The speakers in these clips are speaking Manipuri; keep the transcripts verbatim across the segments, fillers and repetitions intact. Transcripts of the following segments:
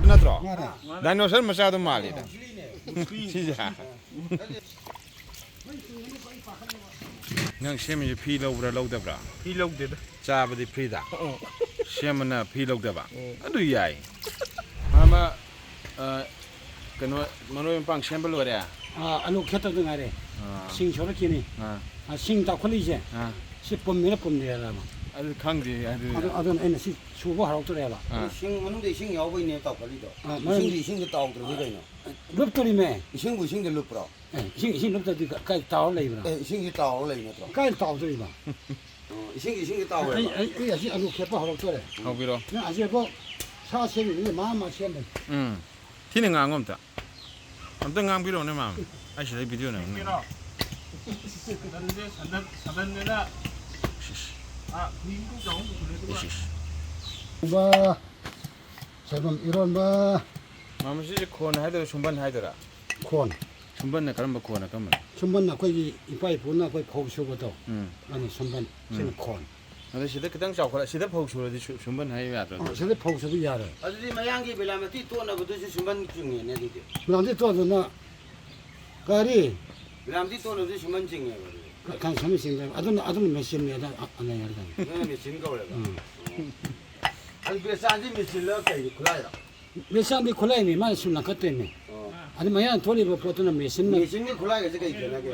ꯅꯠꯇ꯭ꯔꯣ? ꯗꯥꯏꯅꯣꯁꯔ ꯃꯆꯥꯗꯣ ꯃꯥꯜꯂꯤꯗ꯫ ꯁꯤꯁꯦ꯫ ꯅꯪ ꯁꯦꯝꯃꯤꯁꯦ ꯐꯤ ꯂꯧꯕ꯭ꯔꯥ ꯂꯧꯗꯕ꯭ꯔꯥ? ꯐꯤ ꯂꯧꯗꯦꯗ꯫ ꯆꯥꯕꯗꯤ ꯐ꯭ꯔꯤꯗ? ꯎꯝ꯫ ꯁꯦꯝꯕꯅ ꯐꯤ ꯂꯧꯗꯕ? ꯎꯝ꯫ ꯑꯗꯨ ꯌꯥꯏ꯫ ꯑꯃ, ꯑ, ꯀꯩꯅꯣ, ꯃꯔꯣꯏ ꯃꯄꯥꯡ ꯁꯦꯝꯕ ꯂꯣꯏꯔꯦ? ꯑꯥ, ꯑꯂꯨ ꯈꯦꯠꯇꯗ ꯉꯥꯏꯔꯦ꯫ ꯑꯥ꯫ ꯁꯤꯡ ꯁꯣꯔꯛꯈꯤꯅꯤ꯫ ꯑꯥ꯫ ꯑꯥ, ꯁꯤꯡ ꯇꯥꯎꯈꯠꯂꯛꯏꯁꯦ꯫ ꯑꯥ꯫ ꯁꯤ ꯄꯨꯝꯃꯤꯔ ꯄꯨꯝꯗ꯭ꯔꯤꯔ ꯑꯃ꯫ ꯑꯗꯨ ꯈꯪꯗꯦ, ꯑꯗꯨ ꯑꯗꯨ, ꯑꯗꯨꯅ ꯑꯩꯅ ꯁꯤ ꯁꯨꯕ ꯍꯧꯔꯛꯇꯣꯔꯦꯕ꯫ ꯑꯥ꯫ ꯏꯁꯤꯡ ꯃꯅꯨꯡꯗ ꯏꯁꯤꯡ ꯌꯥꯎꯕꯩꯅꯦ ꯇꯥꯎꯈꯠꯂꯤꯗꯣ꯫ ꯑꯥ, ꯃꯔꯝ ꯏꯁꯤꯡꯗꯤ ꯏꯁꯤꯡꯗ ꯇꯥꯎꯗ꯭ꯔꯗꯤ ꯀꯩꯅꯣ? ꯂꯨꯞꯇꯣꯔꯤꯃꯦ꯫ ꯏꯁꯤꯡꯕꯨ ꯏꯁꯤꯡꯗ ꯂꯨꯞꯄ꯭ꯔꯣ? ꯑꯦ, ꯏꯁꯤꯡ, ꯏꯁꯤꯡ ꯂꯨꯞꯇꯗꯤ ꯀ-, ꯀꯥꯏ ꯇꯥꯎꯔ ꯂꯩꯕ꯭ꯔꯥ? ꯑꯦ, ꯏꯁꯤꯡꯁꯤ ꯇꯥꯎꯔ ꯂꯩ ꯅꯠꯇ꯭ꯔꯣ? ꯀꯥꯏ ꯇꯥꯎꯗꯣꯔꯤꯕ? ꯑꯣ, ꯏꯁꯤꯡ, ꯏꯁꯤꯡꯁꯤ ꯇꯥꯎꯔꯦꯕ? ꯑꯩ, ꯑꯩ, ꯑꯩ ꯑꯁꯤ ꯑꯂꯨ ꯈꯦꯠꯄ ꯍꯧꯔꯛꯇꯣꯔꯦ꯫ ꯍꯧꯕꯤꯔꯣ꯫ ꯅꯪ ꯑꯁꯤꯕꯣ ꯁꯥ ꯁꯦꯝꯃꯤꯗꯨꯅ ꯃꯥ ꯑꯃ ꯁꯦꯝꯕꯅꯤ꯫ ꯎꯝ꯫ ꯊꯤꯅ ꯉꯥꯡꯉꯣ ꯑꯝꯇ꯫ ꯑꯝꯇ ꯉꯥꯡꯕꯤꯔꯛꯑꯣꯅꯦ, ꯃꯥꯝ꯫ ꯑꯩ ꯁꯤꯗꯩ ꯚꯤꯗꯤꯑꯣ ꯅꯝꯅꯤ꯫ ꯀꯩꯅꯣ? ꯁꯟꯗꯟꯁꯦ, ꯁꯟꯗꯟ, ꯁꯟꯗꯟꯅꯦꯅ, ꯁꯤꯁ꯫ ꯑꯥ, ꯍꯨꯏ ꯏꯕꯨꯡ ꯆꯥꯎꯕ ꯄꯨꯈꯠꯂꯦ, ꯑꯗꯨꯒ ꯁꯤꯁ꯫ ꯏꯔꯣꯟꯕ, ꯁꯣꯏꯕꯨꯝ ꯏꯔꯣꯟꯕ꯫ ꯃꯥꯝ, ꯁꯤꯁꯦ ꯈꯣꯟ ꯍꯥꯏꯗꯣꯏꯔꯥ, ꯁꯨꯝꯕꯟ ꯍꯥꯏꯗꯣꯏꯔꯥ? ꯈꯣꯟ꯫ ꯁꯨꯝꯕꯟꯅ ꯀꯔꯝꯕ ꯈꯣꯟꯅ ꯀꯔꯝꯕꯅꯣ? ꯁꯨꯝꯕꯟꯅ ꯑꯩꯈꯣꯏꯒꯤ ꯏꯄꯥ ꯏꯄꯨꯅ ꯑꯩꯈꯣꯏ ꯐꯧ ꯁꯨꯕꯗꯣ, ꯎꯝ꯫ ꯑꯗꯨꯅ ꯁꯨꯝꯕꯟ, ꯎꯝ꯫ ꯁꯤꯅ ꯈꯣꯟ꯫ ꯑꯗꯣ ꯁꯤꯗ ꯈꯤꯇꯪ ꯆꯥꯎꯈꯠꯂ-, ꯁꯤꯗ ꯐꯧ ꯁꯨꯔꯗꯤ ꯁꯨ-, ꯁꯨꯝꯕꯟ ꯍꯥꯏ ꯌꯥꯗ꯭ꯔꯣ? ꯑ, ꯁꯤꯗ ꯐꯧ ꯁꯨꯕ ꯌꯥꯔꯣꯏ꯫ ꯑꯗꯨꯗꯤ ꯃꯌꯥꯡꯒꯤ ꯕꯤꯂꯥꯃꯇꯤ ꯇꯣꯠꯅꯕꯗꯨꯁꯨ ꯁꯨꯝꯕꯟ ꯆꯤꯡꯉꯦꯅꯦ ꯑꯗꯨꯗꯤ꯫ ꯕꯤꯂꯥꯃꯇꯤ ꯇꯣꯠꯇꯨꯅ ꯀꯔꯤ? ꯕꯤꯂꯥꯃꯇꯤ ꯇꯣꯠꯅꯕꯗꯨꯁꯨ ꯁꯨꯝꯕꯟ ꯆꯤꯡꯉꯦꯕ ꯑꯗꯨꯗꯤ꯫ ꯀ-, ꯀ-, ꯁꯨꯝꯕꯟ ꯆꯤꯡꯉꯦꯕ꯫ ꯑꯗꯨꯅ, ꯑꯗꯨꯅ ꯃꯦꯆꯤꯟꯅꯦ, ꯑꯗ, ꯑ, ꯑ, ꯂꯩ ꯍꯥꯏꯔꯀꯥꯟꯗ꯫ ꯑꯗꯨꯅ ꯃꯦꯆꯤꯟ ꯀꯧꯋꯦꯕ꯫ ꯎꯝ꯫ ꯑꯣ꯫ ꯑꯗꯨ ꯕꯦꯁꯥꯟꯁꯤ ꯃꯦꯆꯤꯟꯂ ꯀꯩ ꯈꯨꯠꯂꯥꯏꯔꯣ? ꯃꯦꯆꯥꯟꯗꯤ ꯈꯨꯠꯂꯥꯏꯅꯤ, ꯃꯥꯅ ꯁꯨꯝ ꯂꯪꯈꯠꯇꯣꯏꯅꯤ꯫ ꯑꯣ꯫ ꯑꯗꯨ ꯃꯌꯥꯗ ꯊꯣꯛꯂꯤꯕ ꯄꯣꯠꯇꯨꯅ ꯃꯦꯆꯤꯟꯅ꯫ ꯃꯦꯆꯤꯟꯒꯤ ꯈꯨꯠꯂꯥꯏꯒꯁꯦ ꯀꯩ ꯈꯦꯠꯅꯒꯦ?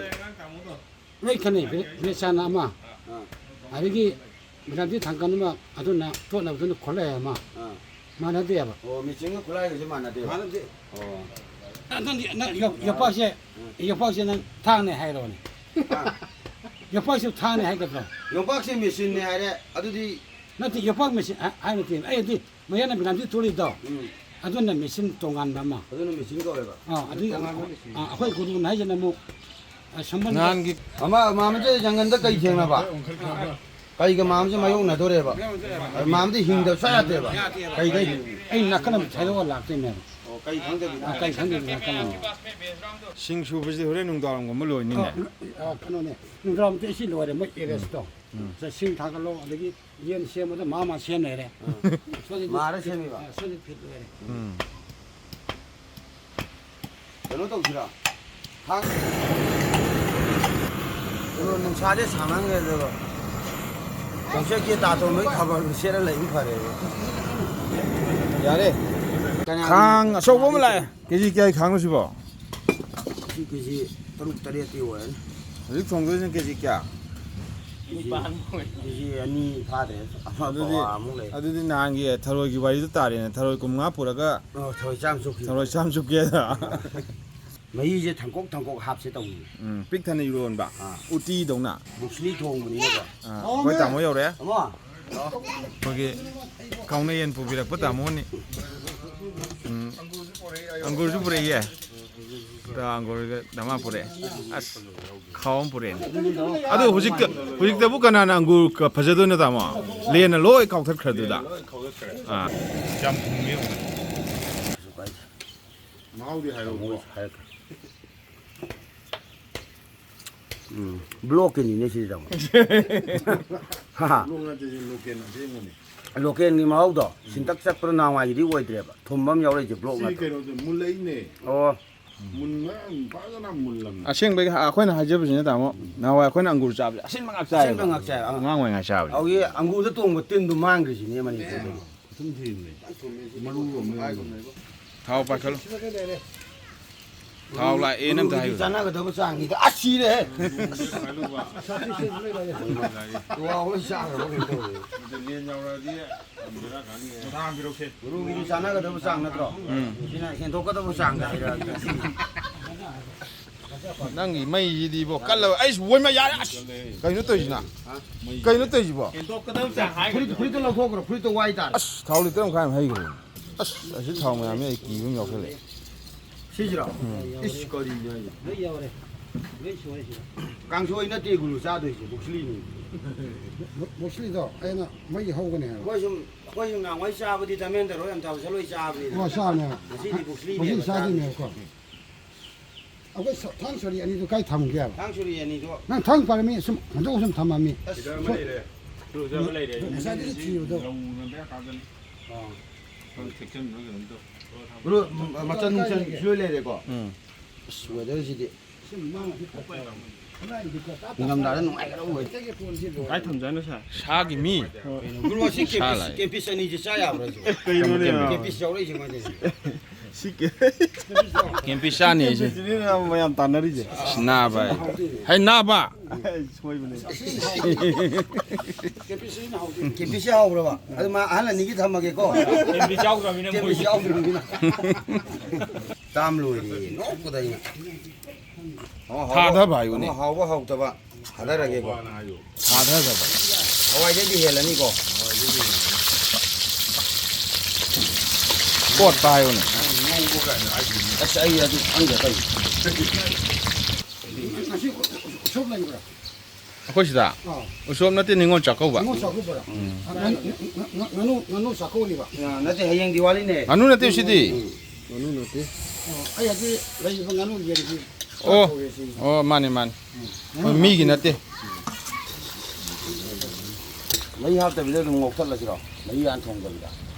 ꯂꯣꯏ ꯈꯦꯠꯅꯩ꯫ ꯃꯦ-, ꯃꯦꯆꯥꯟ ꯑꯃ, ꯑꯥ꯫ ꯑꯗꯒꯤ ꯕꯤꯂꯥꯃꯇꯤ ꯊꯥꯡꯒꯜ ꯑꯃ, ꯑꯗꯨꯅ ꯇꯣꯠꯅꯕꯗꯨꯅ ꯈꯨꯠꯂꯥꯏ ꯑꯃ꯫ ꯑꯥ꯫ ꯃꯥꯟꯅꯗꯦꯕ꯫ ꯑꯣ, ꯃꯦꯆꯤꯟꯒ ꯈꯨꯠꯂꯥꯏꯒꯁꯦ ꯃꯥꯟꯅꯗꯦꯕ? ꯃꯥꯟꯅꯗꯦ꯫ ꯑꯣ꯫ ꯅꯪ, ꯅꯪ ꯌꯣ-, ꯌꯣꯄꯥꯛꯁꯦ, ꯎꯝ꯫ ꯌꯣꯄꯥꯛꯁꯦ ꯅꯪ ꯊꯥꯡꯅꯦ ꯍꯥꯏꯔꯣꯅꯦ꯫ ꯑꯥ꯫ ꯌꯣꯄꯥꯛꯁꯦ ꯊꯥꯡꯅꯦ ꯍꯥꯏꯒꯗ꯭ꯔꯣ? ꯌꯣꯄꯥꯛꯁꯦ ꯃꯦꯆꯤꯟꯅꯦ ꯍꯥꯏꯔꯦ, ꯑꯗꯨꯗꯤ ꯅꯠꯇꯦ, ꯌꯣꯄꯥꯛ ꯃꯦꯆꯤꯟ ꯍꯥꯏ-, ꯍꯥꯏ ꯅꯠꯇꯦ꯫ ꯑꯩꯗꯤ ꯃꯌꯥꯅ ꯕꯤꯂꯥꯃꯇꯤ ꯇꯣꯠꯂꯤꯗꯣ, ꯎꯝ꯫ ꯑꯗꯨꯅ ꯃꯦꯆꯤꯟ ꯇꯣꯉꯥꯟꯕ ꯑꯃ꯫ ꯑꯗꯨꯅ ꯃꯦꯆꯤꯟ ꯀꯧꯋꯦꯕ? ꯑꯥ, ꯑꯗꯨꯒꯤ, ꯇꯣꯉꯥꯟꯕ ꯃꯦꯆꯤꯟ꯫ ꯑꯥ, ꯑꯩꯈꯣꯏ ꯒꯨꯔꯨꯅ ꯍꯥꯏꯁꯤꯅ ꯑꯃꯨꯛ, ꯑ, ꯁꯝꯕꯟꯗ ꯅꯍꯥꯟꯒꯤ ꯑꯃ ꯃꯥꯝꯃꯁꯦ ꯖꯪꯒꯜꯗ ꯀꯩ ꯊꯦꯡꯅꯕ? ꯀꯩꯒ ꯃꯥꯝꯃꯁꯦ ꯃꯥꯌꯣꯛꯅꯗꯣꯔꯦꯕ? ꯃꯥꯝꯃꯗꯤ ꯍꯤꯡꯗꯕ ꯁꯨꯡꯌꯥ ꯌꯥꯗꯦꯕ? ꯌꯥꯗꯦꯕ꯫ ꯀꯩꯗꯩ? ꯑꯩ ꯅꯥꯀꯟ ꯑꯃ ꯊꯩꯗꯣꯛꯑ ꯂꯥꯛꯇꯣꯏꯅꯦꯕ꯫ ꯑꯣ, ꯀꯩ ꯈꯪꯗꯕꯤꯗ? ꯑ, ꯀꯩ ꯈꯪꯗꯕꯤꯗ ꯀꯜꯂꯝꯃꯤ꯫ ꯁꯤꯡ ꯁꯨꯕꯁꯤꯗꯤ ꯍꯣꯔꯦꯟ ꯅꯨꯡꯗꯥꯡꯋꯥꯏꯔꯝꯒꯨꯝꯕ ꯂꯣꯏꯅꯤꯅꯦ꯫ ꯑ, ꯑ, ꯀꯩꯅꯣꯅꯦ, ꯅꯨꯡꯗꯥꯡꯋꯥꯏꯔꯝꯗꯤ ꯑꯁꯤ ꯂꯣꯏꯔꯦ, ꯃꯣꯏ ꯑꯦꯔꯦꯁꯇꯣ꯫ ꯎꯝ꯫ ꯁꯤꯡ ꯊꯥꯒꯠꯂꯣ, ꯑꯗꯒꯤ ꯌꯦꯟ ꯁꯦꯝꯕꯗ ꯃꯥ ꯃꯥ ꯁꯦꯝ ꯂꯩꯔꯦ꯫ ꯁꯣꯝꯗꯗꯤ ꯃꯥꯔ ꯁꯦꯝꯃꯤꯕ? ꯑ, ꯁꯣꯝꯗꯗꯤ ꯐꯤꯠ ꯂꯣꯏꯔꯦ꯫ ꯎꯝ꯫ ꯀꯩꯅꯣ ꯇꯧꯁꯤꯔꯥ? ꯊꯥꯡ-, ꯀꯩꯅꯣ, ꯅꯨꯡꯁꯥꯁꯦ ꯁꯥꯡꯃꯟꯈ꯭ꯔꯦ ꯑꯗꯨꯒ ꯈꯣꯡꯆꯠꯀꯤ ꯇꯥꯇꯣꯟ ꯍꯣꯏ ꯈꯕꯔꯗꯨ ꯁꯦꯠꯂ ꯂꯩꯕ ꯐꯔꯦꯕ꯫ ꯌꯥꯔꯦ꯫ ꯀꯅꯥꯒꯤ? ꯈꯥꯡ ꯑꯆꯧꯕ ꯑꯃ ꯂꯥꯛꯑꯦ꯫ ꯀꯦ ꯖꯤ ꯀꯌꯥꯒꯤ ꯈꯥꯡꯅꯣ ꯁꯤꯕꯣ? ꯁꯤ ꯀꯦ ꯖꯤ ꯇꯔꯨꯛ ꯇꯔꯦꯠꯇꯤ ꯑꯣꯏꯔꯅꯤ꯫ ꯍꯧꯖꯤꯛ ꯊꯣꯡꯗꯣꯏꯁꯤꯅ ꯀꯦ ꯖꯤ ꯀꯌꯥ? ꯀꯦ ꯖꯤ, ꯀꯦ ꯖꯤ ꯑꯅꯤ ꯐꯥꯗ꯭ꯔꯦ꯫ ꯑꯗꯨꯗꯤ, ꯄꯋꯥ ꯑꯃꯨꯛ ꯂꯩ꯫ ꯑꯗꯨꯗꯤ ꯅꯍꯥꯟꯒꯤ ꯊꯔꯣꯏꯒꯤ ꯋꯥꯔꯤꯗꯨ ꯇꯥꯔꯦꯅꯦ꯫ ꯊꯔꯣꯏ ꯀꯨꯟꯃꯉꯥ ꯄꯨꯔꯒ ꯑꯣ, ꯊꯔꯣꯏ ꯆꯥꯝ ꯆꯨꯞꯈꯤ꯫ ꯊꯔꯣꯏ ꯆꯥꯝ ꯆꯨꯞꯀꯦ ꯍꯥꯏꯗ꯫ ꯃꯍꯤꯁꯦ ꯊꯪꯀꯣꯛ ꯊꯪꯀꯣꯛ ꯍꯥꯞꯁꯦ ꯇꯧꯕꯅꯤ꯫ ꯎꯝ, ꯄꯤꯛ ꯊꯟꯅ ꯏꯔꯣꯟꯕ꯫ ꯑꯥ꯫ ꯎꯇꯤꯗꯧꯅ꯫ ꯃꯨꯁꯂꯤ ꯊꯣꯡꯕꯅꯤꯅꯀꯣ꯫ ꯑꯥ, ꯑꯩꯈꯣꯏ ꯇꯥꯃꯣ ꯌꯧꯔꯛꯑꯦ꯫ ꯑꯃ꯫ ꯑꯩꯈꯣꯏꯒꯤ ꯀꯥꯎꯅ ꯌꯦꯟ ꯄꯨꯕꯤꯔꯛꯄ ꯇꯥꯃꯣꯅꯤ꯫ ꯎꯝ, ꯑꯪꯒꯨꯔꯁꯨ ꯄꯨꯔꯛꯏꯌꯦ꯫ ꯇ ꯑꯪꯒꯨꯔꯒ ꯗꯃꯥ ꯄꯨꯔꯛꯑꯦ꯫ ꯑꯁ, ꯈꯥꯎ ꯑꯃ ꯄꯨꯔꯛꯑꯦꯅꯦ꯫ ꯑꯗꯨ ꯍꯧꯖꯤꯛꯇ, ꯍꯧꯖꯤꯛꯇꯕꯨ ꯀꯅꯥꯅ ꯑꯪꯒꯨꯔ ꯀ-, ꯐꯖꯗꯣꯏꯅꯣ ꯇꯥꯃꯣ? ꯂꯦꯟꯅ ꯂꯣꯏ ꯀꯥꯎꯊꯠꯈ꯭ꯔꯗꯨꯗ꯫ ꯑꯥ꯫ ꯌꯥꯝ ꯊꯨꯝꯃꯤ꯫ ꯃꯍꯥꯎꯗꯤ ꯍꯥꯏꯔꯛꯎꯀꯣ꯫ ꯎꯝ, ꯕ꯭ꯂꯣꯛꯀꯤꯅꯤꯅꯦ ꯁꯤꯗꯤ ꯇꯥꯃꯣ꯫ ꯍꯥ꯫ ꯕ꯭ꯂꯣꯛ ꯅꯠꯇꯦ, ꯁꯤ ꯂꯣꯀꯦꯜ ꯑꯁꯦꯡꯕꯅꯤ꯫ ꯂꯣꯀꯦꯜꯒꯤ ꯃꯍꯥꯎꯗꯣ ꯁꯤꯟꯇꯛ ꯆꯠꯄꯗ ꯅꯍꯥꯟꯋꯥꯏꯒꯤꯗꯤ ꯑꯣꯏꯗ꯭ꯔꯦꯕ꯫ ꯊꯨꯝꯕ ꯑꯃ ꯌꯥꯎꯔꯛꯏꯁꯦ ꯕ꯭ꯂꯣꯛ ꯁꯤ ꯅꯠꯇ꯭ꯔꯣ? ꯀꯩꯅꯣꯗꯣ ꯃꯨꯜꯂꯛꯏꯅꯦ꯫ ꯑꯣ꯫ ꯃꯨꯟꯕ ꯌꯥꯝ ꯐꯖꯅ ꯃꯨꯜꯂꯝꯃꯦ꯫ ꯑꯁꯦꯡꯕꯒꯤ ꯑꯩꯈꯣꯏꯅ ꯍꯥꯏꯖꯕꯁꯤꯅ ꯇꯥꯃꯣ, ꯅꯍꯥꯟꯋꯥꯏ ꯑꯩꯈꯣꯏꯅ ꯑꯪꯒꯨꯔ ꯆꯥꯕꯁꯦ ꯑꯁꯤꯟꯕ ꯉꯥꯛ ꯆꯥꯏꯌꯦꯕ꯫ ꯑꯁꯤꯟꯕ ꯉꯥꯛ ꯆꯥꯏꯌꯦꯕ, ꯑꯥ꯫ ꯑꯉꯥꯡ ꯑꯣꯏꯔꯤꯉꯩ ꯆꯥꯕꯁꯦ꯫ ꯑꯗꯨꯒꯤ ꯑꯪꯒꯨꯔꯗ ꯇꯣꯡꯕ ꯇꯤꯟꯗꯨ ꯃꯥꯡꯈ꯭ꯔꯤꯁꯤꯅꯦ ꯃꯅꯤꯄꯨꯔꯗꯒꯤ꯫ ꯃꯊꯨꯝ ꯊꯤꯕꯅꯦ꯫ ꯃꯔꯨ ꯑꯃ ꯂꯩꯕꯅꯦ꯫ ꯊꯥꯎ ꯄꯥꯏꯈꯠꯂꯣ꯫ ꯊꯥꯎ ꯂꯥꯛꯑꯦꯅ ꯑꯝꯇ ꯍꯥꯏꯌꯨ꯫ ꯆꯥꯟꯅꯒꯗꯕ ꯆꯥꯡꯅꯤꯗ꯫ ꯑꯁ, ꯁꯤꯔꯦꯍꯦ! ꯋꯥ ꯂꯣꯏ ꯆꯥꯈ꯭ꯔꯕ ꯀꯩꯅꯣ ꯇꯧꯔꯦ꯫ ꯂꯦꯟ ꯌꯥꯎꯔꯛꯑꯗꯤ ꯕꯦꯔꯥ ꯀꯥꯅꯤ꯫ ꯃꯊꯥꯡ ꯄꯤꯔꯛꯁꯦ꯫ ꯒꯨꯔꯨꯒꯤꯗꯤ ꯆꯥꯟꯅꯒꯗꯕ ꯆꯥꯡ ꯅꯠꯇ꯭ꯔꯣ? ꯎꯝ꯫ ꯁꯤꯅ ꯍꯦꯟꯗꯣꯛꯀꯗꯕ ꯆꯥꯡꯗ ꯍꯥꯏꯔꯛꯑꯒꯦ ꯉꯁꯤꯗꯤ꯫ ꯅꯪꯒꯤ ꯃꯩꯁꯤꯗꯤꯕꯣ ꯀꯜꯂꯕ꯫ ꯑꯩꯁ, ꯋꯣꯏꯃ, ꯌꯥꯔꯦ꯫ ꯑꯁ, ꯀꯩꯅꯣ ꯇꯧꯔꯤꯁꯤꯅ? ꯀꯩꯅꯣ ꯇꯧꯔꯤꯁꯤꯕꯣ? ꯍꯦꯟꯗꯣꯛꯀꯗꯕ ꯆꯥꯡ ꯍꯥꯏꯒꯗꯕ꯫ ꯐꯨꯔꯤꯠ, ꯐꯨꯔꯤꯠꯇꯣ ꯂꯧꯊꯣꯛꯈ꯭ꯔꯣ꯫ ꯐꯨꯔꯤꯠꯇꯣ ꯋꯥꯏ ꯇꯥꯔꯦ꯫ ꯑꯁ, ꯊꯥꯎ ꯂꯤꯇꯔ ꯃꯈꯥꯏ ꯑꯃ ꯍꯩꯈ꯭ꯔꯦ꯫ ꯑꯁ, ꯑꯁꯤ ꯊꯥꯎ ꯃꯌꯥꯝꯁꯦ ꯑꯩ ꯀꯤꯕ ꯑꯃ ꯌꯥꯎꯁꯜꯂꯛꯑꯦ꯫ ꯁꯤꯁꯤꯔꯣ? ꯎꯝ꯫ ꯏꯁ, ꯀꯔꯤꯅꯣ ꯍꯥꯏꯁꯦ? ꯂꯣꯏ ꯁꯣꯏ ꯁꯤꯗ꯫ ꯀꯥꯡꯁꯣꯏ ꯅꯠꯇꯦ ꯒꯨꯔꯨ ꯆꯥꯗꯣꯏꯁꯦ, ꯕꯨꯛꯁꯂꯤꯅꯤ꯫ ꯕꯨ-, ꯕꯨꯛꯁꯂꯤꯗꯣ ꯑꯩꯅ ꯃꯩ ꯍꯧꯒꯅꯤ ꯍꯥꯏꯕ꯫ ꯑꯩꯈꯣꯏ ꯁꯨꯝ, ꯑꯩꯈꯣꯏ ꯁꯨꯝ ꯅꯍꯥꯟꯋꯥꯏ ꯆꯥꯕꯗꯤ ꯙꯔꯃꯦꯟꯗ꯭ꯔ ꯍꯣꯏ ꯑꯝꯊꯥꯕꯁꯦ ꯂꯣꯏ ꯆꯥꯕꯅꯤꯅ꯫ ꯑꯣ, ꯆꯥꯕꯅꯦ꯫ ꯉꯁꯤꯗꯤ ꯕꯨꯛꯁꯂꯤꯅꯦꯕ ꯕꯨꯛꯁꯂꯤ ꯆꯥꯗꯣꯏꯅꯦꯕꯀꯣ꯫ ꯆꯥꯗꯣꯏꯁꯦ꯫ ꯑꯩꯈꯣꯏ ꯁ-, ꯊꯥꯡ ꯁꯣꯔꯤ ꯑꯅꯤꯗꯨ ꯀꯥꯏ ꯊꯝꯒꯦ ꯍꯥꯏꯕ? ꯊꯥꯡ ꯁꯣꯔꯤ ꯑꯅꯤꯗꯣ꯫ ꯅꯪ ꯊꯥꯡ ꯄꯥꯔꯃꯤ ꯁꯨꯝ ꯍꯟꯗꯣꯛ ꯁꯨꯝ ꯊꯝꯃꯝꯃꯤ꯫ ꯑꯁ꯫ ꯁꯤꯗ ꯑꯃ ꯂꯩꯔꯦ꯫ ꯁꯤꯗ ꯑꯃ ꯂꯩꯔꯦ꯫ ꯉꯁꯥꯏꯗꯒꯤ ꯊꯤꯕꯗꯣ꯫ ꯌꯧꯅ ꯕꯦꯔꯥ ꯀꯥꯗꯅ꯫ ꯑꯥ꯫ ꯈꯔ ꯊꯦꯛꯆꯟꯕ꯭ꯔꯥ ꯀꯩꯅꯣꯝ ꯇꯧ꯫ ꯕ꯭ꯔꯣ, ꯃꯆꯟ ꯅꯨꯡꯆꯟ ꯂꯣꯏ ꯂꯩꯔꯦꯀꯣ? ꯎꯝ꯫ ꯑꯁ, ꯋꯦꯗꯔꯁꯤꯗꯤ꯫ ꯅꯤꯡꯊꯝꯊꯥꯗ ꯅꯨꯡꯉꯥꯏꯒꯗꯧꯕ ꯑꯣꯏ꯫ ꯀꯥꯏ ꯊꯝꯖꯥꯠꯅꯣ ꯁꯥꯔ? ꯁꯥꯒꯤ ꯃꯤ꯫ ꯕ꯭ꯔꯣ, ꯁꯤ ꯁꯥ ꯀꯦꯝꯄꯤꯁ, ꯂꯥꯛꯑꯦ꯫ ꯀꯦꯝꯄꯤꯁ ꯑꯅꯤꯁꯦ ꯆꯥ ꯌꯥꯕ꯭ꯔꯥ ꯁꯤꯕꯣ? ꯀꯩꯅꯣꯅꯦ? ꯀꯦꯝꯄꯤꯁ ꯌꯥꯎꯔꯛꯏꯁꯦ ꯃꯣꯏꯗꯤ꯫ ꯁꯤ ꯀꯦ-, ꯀꯦꯝꯄꯤꯁ ꯆꯥꯅꯤ ꯑꯩꯁꯦ꯫ ꯀꯦꯝꯄꯤꯁꯁꯤꯅꯦ ꯃꯌꯥꯝ ꯇꯥꯟꯅꯔꯤꯁꯦ꯫ ꯑꯁ, ꯅꯥꯕ ꯍꯥꯏ꯫ ꯍꯥꯏ, ꯅꯥꯕ! ꯁꯣꯏꯕꯅꯦ꯫ ꯀꯦꯝꯄꯤꯁꯁꯤꯅ ꯍꯥꯎꯗꯣꯏꯅꯦ꯫ ꯀꯦꯝꯄꯤꯁꯁꯦ ꯍꯥꯎꯕ꯭ꯔꯕ? ꯑꯗꯨ ꯃꯥ ꯑꯍꯜ ꯑꯅꯤꯒꯤ ꯊꯝꯃꯒꯦꯀꯣ꯫ ꯀꯦꯝꯄꯤꯁ ꯌꯥꯎꯗ꯭ꯔꯕꯅꯤꯅ ꯃꯣꯏ꯫ ꯀꯦꯝꯄꯤꯁ ꯌꯥꯎꯗ꯭ꯔꯕꯅꯤꯅ꯫ ꯆꯥꯝ ꯂꯣꯏꯔꯦ, ꯅꯣꯛꯄꯗ ꯑꯩꯅ꯫ ꯑꯃ ꯍꯥꯎꯕ, ꯊꯥꯗꯕ ꯍꯥꯏꯌꯨꯅꯦ꯫ ꯑꯃ ꯍꯥꯎꯕ ꯍꯥꯎꯇꯕ ꯊꯥꯗꯔꯒꯦꯀꯣ꯫ ꯊꯥꯗꯗꯕ꯫ ꯍꯋꯥꯏꯗꯩꯗꯤ ꯍꯦꯜꯂꯅꯤꯀꯣ꯫ ꯀꯣꯠꯄ ꯍꯥꯏꯌꯨꯅꯦ꯫ ꯑꯁ, ꯑꯩ ꯑꯗꯨ ꯈꯪꯗꯦ ꯇꯧꯔꯤꯁꯦ꯫ ꯉꯁꯤ ꯎꯁꯣꯞ ꯂꯩꯕ꯭ꯔꯥ? ꯑꯩꯈꯣꯏ ꯁꯤꯗ? ꯑꯥ꯫ ꯎꯁꯣꯞ ꯅꯠꯇꯦ, ꯅꯤꯉꯣꯜ ꯆꯥꯛꯀꯧꯕ꯫ ꯅꯤꯉꯣꯜ ꯆꯥꯛꯀꯧꯕꯔꯥ? ꯎꯝ꯫ ꯉꯥꯅꯨ, ꯉꯥꯅꯨ, ꯉꯥꯅꯨ ꯆꯥꯛꯀꯧꯅꯤꯕ? ꯑ, ꯅꯠꯇꯦ, ꯍꯌꯦꯡ ꯗꯤꯋꯥꯂꯤꯅꯦ꯫ ꯉꯥꯅꯨ ꯅꯠꯇꯦ ꯁꯤꯗꯤ꯫ ꯎꯝ꯫ ꯉꯥꯅꯨ ꯅꯠꯇꯦ꯫ ꯑꯣ, ꯑꯩ ꯍꯧꯖꯤꯛ ꯂꯩꯔꯤꯕ ꯉꯥꯅꯨ ꯌꯦꯟꯁꯤ ꯑꯣ꯫ ꯆꯥꯛꯀꯧꯔꯦ ꯁꯤ꯫ ꯑꯣ, ꯃꯥꯅꯦ, ꯃꯥꯅꯦ꯫ ꯎꯝ꯫ ꯍꯣꯏ, ꯃꯤꯒꯤ ꯅꯠꯇꯦ꯫ ꯃꯍꯤ ꯍꯥꯞꯇꯕꯤꯗ ꯑꯗꯨꯝ ꯉꯧꯊꯠꯂꯁꯤꯔꯣ? ꯃꯍꯤ ꯍꯥꯟꯅ ꯊꯣꯡꯗꯕꯤꯗ?